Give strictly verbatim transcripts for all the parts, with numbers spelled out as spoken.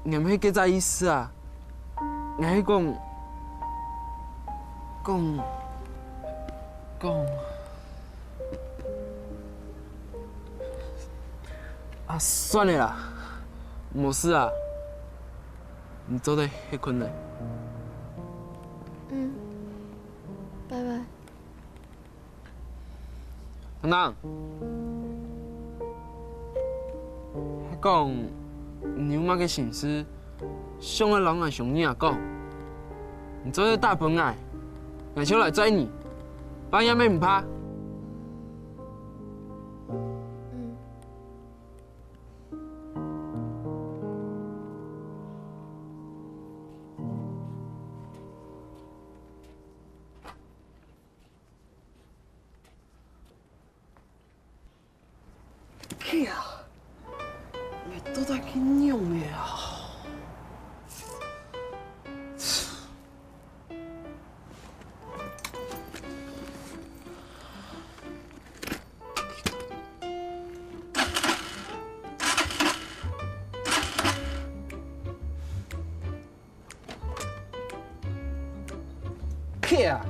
𠊎毋係該隻意思啊！𠊎係講，講，講……啊，算了啦，無事啊，你做得歇睏咧。嗯，拜拜。 等等，係講你有麼个心事，想愛摎𠊎兄弟仔講，你做得打分𠊎，𠊎就來載你，半夜乜毋怕。嗯。 去啊！你到底去仰仔啊？ 去啊！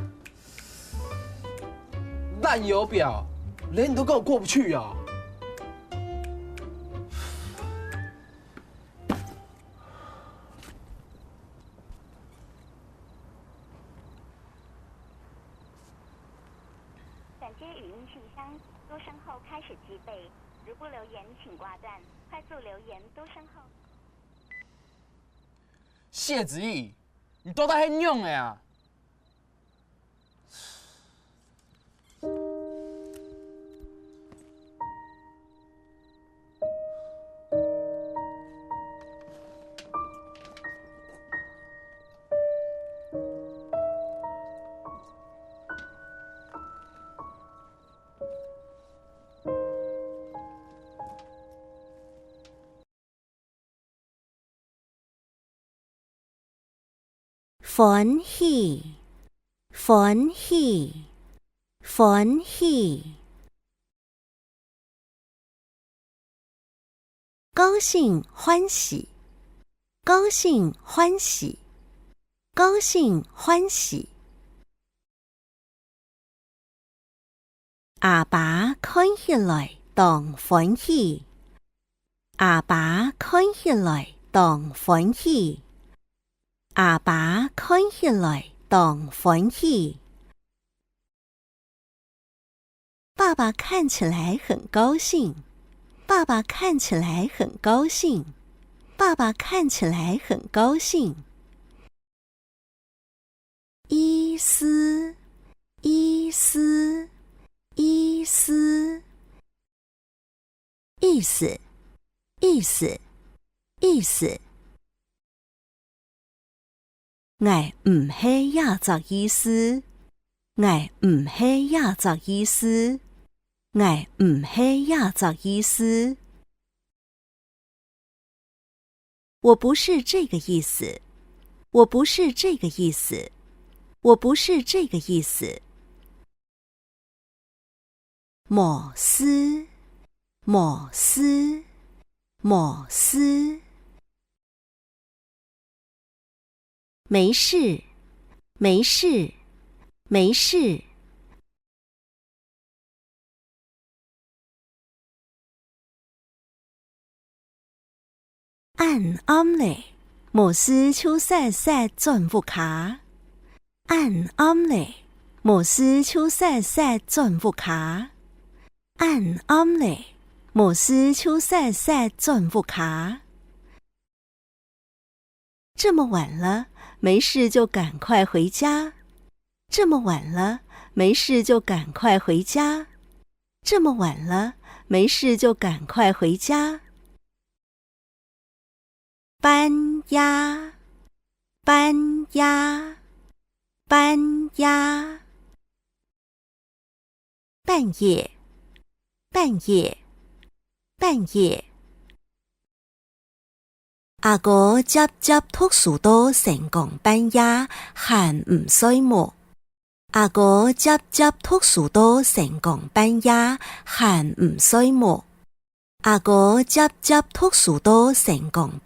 爛油表，連你都跟我過不去啊！ 转接语音信箱，多声后开始计费。如不留言，请挂断。快速留言，多声后。谢子毅，你到底係仰仔啊？ 歡喜，歡喜，歡喜。高興歡喜，高興歡喜，高興歡喜。 阿爸看起來當歡喜。阿爸看起來當歡喜。阿爸看起來當歡喜。爸爸看起來很高興。爸爸看起來很高興。爸爸看起來很高興。 意思，意思，意思。意思，意思，意思。𠊎毋係這隻意思。𠊎毋係這隻意思。𠊎毋係這隻意思。 我不是這個意思。我不是這個意思。我不是這個意思。無事，無事，無事。沒事，沒事，沒事。 恁暗咧，無事就煞煞轉屋下。恁暗咧，無事就煞煞轉屋下。恁暗咧，無事就煞煞轉屋下。 這麼晚了，沒事就趕快回家。這麼晚了，沒事就趕快回家。這麼晚了，沒事就趕快回家。半夜，半夜，半夜。 半夜，半夜，半夜。阿哥輒輒讀書到三更半夜還毋睡目。阿哥輒輒讀書到三更半夜還毋睡目。阿哥輒輒讀書到三更